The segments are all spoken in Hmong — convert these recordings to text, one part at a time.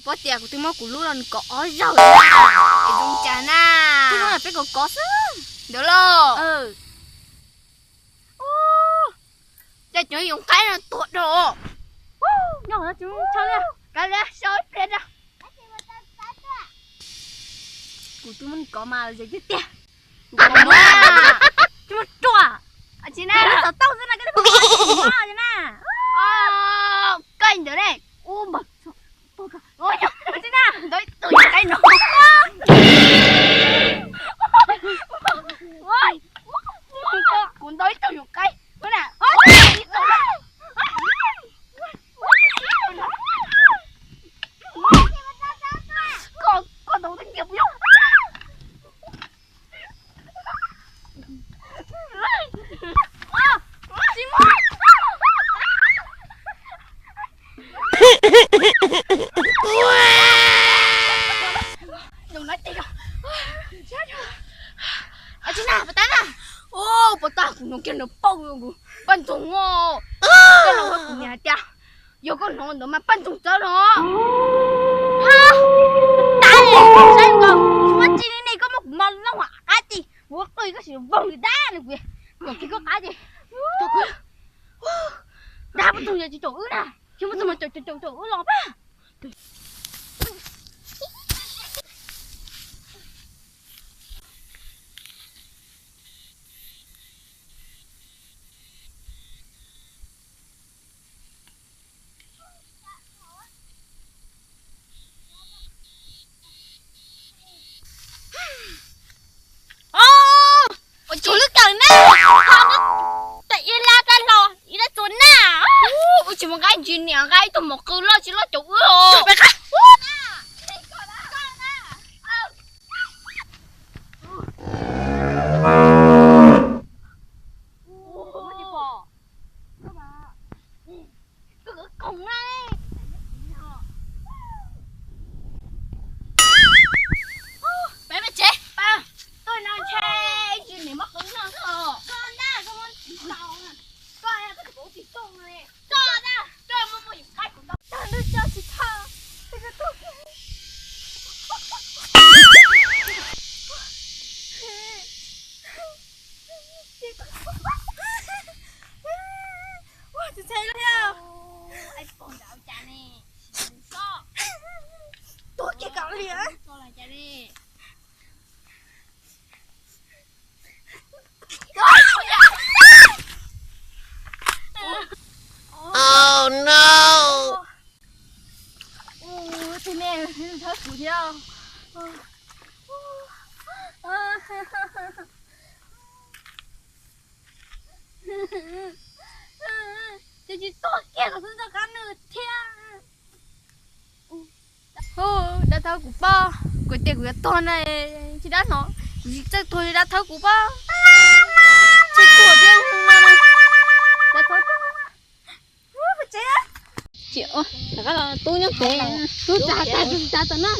Pom tias kuv twb muab kuv lub los nws kov ob zaug lawm, es zoo cas na? Peb kov kov xwb ntawd los. Cas cov yoov qaib no tuag dhau. Nyob qhov no tsis muaj chaw li, kav liam sau ib pliag rau. Kuv twb muab nws kov mas ze tiag tiag. Kuv kov tsis muaj ruam. Tsis na, xov tooj xwb na, koj twb muab kov tsis muaj na. Koj ntawd ne. Ntau ib tug yoov qaib no. Kuv ntau ib tug yoov qaib. Koj, koj ntau tiag tiag puas yog? Tsis na, puas tau na? Puas tau, kuv hnov kiag nws paub kuv poj ntxoog os. Koj los kuv niam hais tias yog koj hnov ntawd mas poj ntxoog txawv los. Ha, tas li, saib nkaus, tsis muaj tsi li ne, koj muab kuv mos loo hauv qab ces kuv qw koj sim voog li dab no kuv, kom kiag koj qab ces, tog kuv, dab poj ntxoog yog tsis caum wb na, tsis muaj txog mas caum caum caum wb los pab. Ua tsuav lub kawm na, ho neb ib lab rab hlau ib lab txua na. Wb tsis muaj nqaij ntsis niam nqaij ib tug mos qw loj tsis loj caum wb os. Peb peb tsev, tuaj no ntshe tsis niam muab qw no xwb os. Koj na, koj muab tsis tau na. Koj, koj tsis paub tsis tooj li. Koj na, koj muab muab yus qaib kuv tau. Koj twb coj tsis tau. Ua tsis txhais li os. Tuag kiag kom li. Oh no! Tus me thawb kuv thiab. Ces tsis tuag kiag los xwb ntxoj qab nws thiab. Hu, dab thawb kuv poj, kuv tias kuv yuav tuag na, tsis dab no, kuv tsis txawj tuag li dab thawb kuv poj. Tsis tuag thiab, dab thawb. Tsis, rov qab los tub nyob pem, tub tsa tsa tsa tsa na.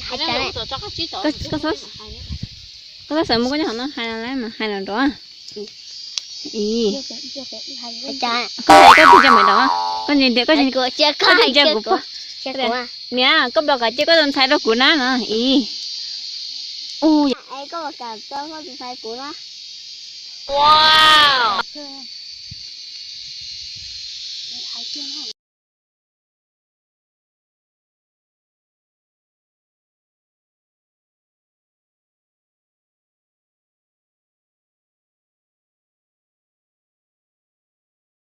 Koj txhob xav mus koj nyob qhov no hais los lawm mas hais los nrov. Koj hais koj tus cia me dov, koj ntsia koj ntsia kuv poj. Niam, koj npam kom cia koj tus ntxhais rau kuv na no. Ib, koj npam kom cia koj tus ntxhais kuv na.